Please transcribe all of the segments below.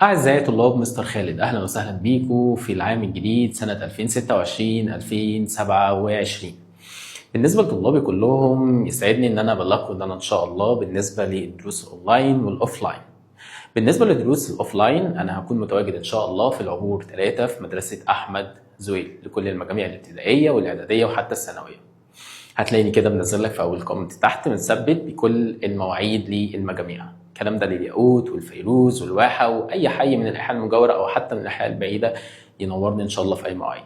أعزائي طلاب مستر خالد، أهلا وسهلا بيكم في العام الجديد سنة 2026 2027. بالنسبة لطلابي كلهم، يسعدني إن أنا أبلغكم إن أنا إن شاء الله بالنسبة للدروس ال online وال offline. بالنسبة لدروس ال offline، أنا هكون متواجد إن شاء الله في العبور 3 في مدرسة أحمد زويل لكل المجاميع الابتدائية والإعدادية وحتى الثانوية. هتلاقيني كده منزل لك في اول comment تحت متثبت بكل المواعيد للمجاميع. الكلام ده للياقوت والفيروز والواحه واي حي من الاحياء المجاورة او حتى من الاحياء البعيده، ينورني ان شاء الله في اي مواعيد.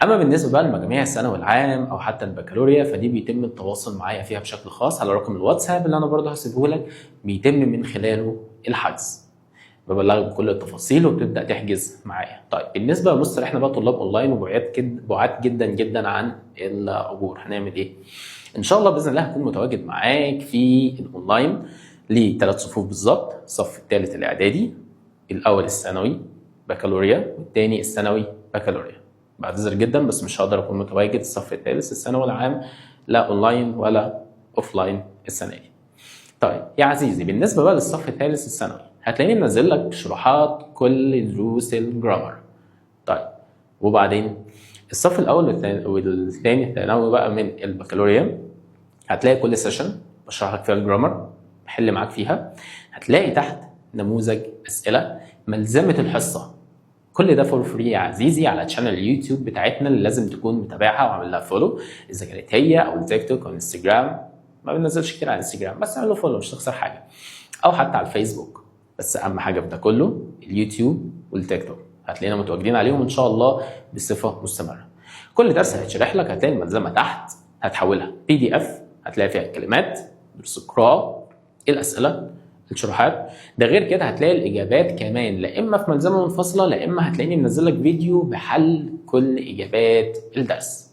اما بالنسبة بقى لمجاميع الثانوي العام او حتى البكالوريا، فدي بيتم التواصل معايا فيها بشكل خاص على رقم الواتساب اللي انا برضه هسيبه لك، بيتم من خلاله الحجز، ببلغك بكل التفاصيل وبتبدا تحجز معايا. طيب، بالنسبة لمستر، احنا بقى طلاب اونلاين وبعاد كد بعاد جدا جدا عن العبور، هنعمل ايه؟ ان شاء الله باذن الله هكون متواجد معاك في الاونلاين لثلاث صفوف بالظبط: الصف الثالث الاعدادي، الاول الثانوي بكالوريا، والثاني الثانوي بكالوريا. بعتذر جدا بس مش هقدر اكون متواجد الصف الثالث الثانوي العام، لا اونلاين ولا offline السنة دي. طيب يا عزيزي، بالنسبة بقى للصف الثالث الثانوي، هتلاقيني منزل لك شروحات كل دروس ال grammar. طيب، وبعدين الصف الاول والثاني الثانوي بقى من البكالوريا، هتلاقي كل session بشرح لك فيها ال grammar، بحل معاك فيها، هتلاقي تحت نموذج اسئله، ملزمة الحصه. كل ده for free يا عزيزي على channel اليوتيوب بتاعتنا اللي لازم تكون متابعها وعامل لها follow، اذا كانت هي او التيك توك او الانستجرام. ما بننزلش كتير على الانستجرام بس اعمل له follow، مش تخسر حاجه، او حتى على الفيسبوك. بس اهم حاجة في ده كله اليوتيوب والتيك توك، هتلاقينا متواجدين عليهم ان شاء الله بصفة مستمره. كل درس هيتشرح لك هتلاقي الملزمه تحت، هتحولها PDF، هتلاقي فيها الكلمات، دروس القراءه، الاسئله، الشروحات. ده غير كده هتلاقي الاجابات كمان، لا اما في ملزمة منفصله، لا اما هتلاقيني منزل لك فيديو بحل كل اجابات الدرس.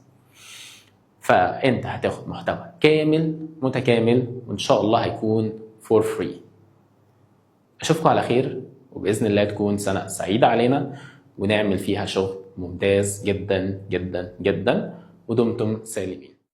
فانت هتاخد محتوى كامل متكامل، وان شاء الله هيكون for free. اشوفكم على خير، وباذن الله تكون سنة سعيدة علينا ونعمل فيها شغل ممتاز جدا جدا جدا، ودمتم سالمين.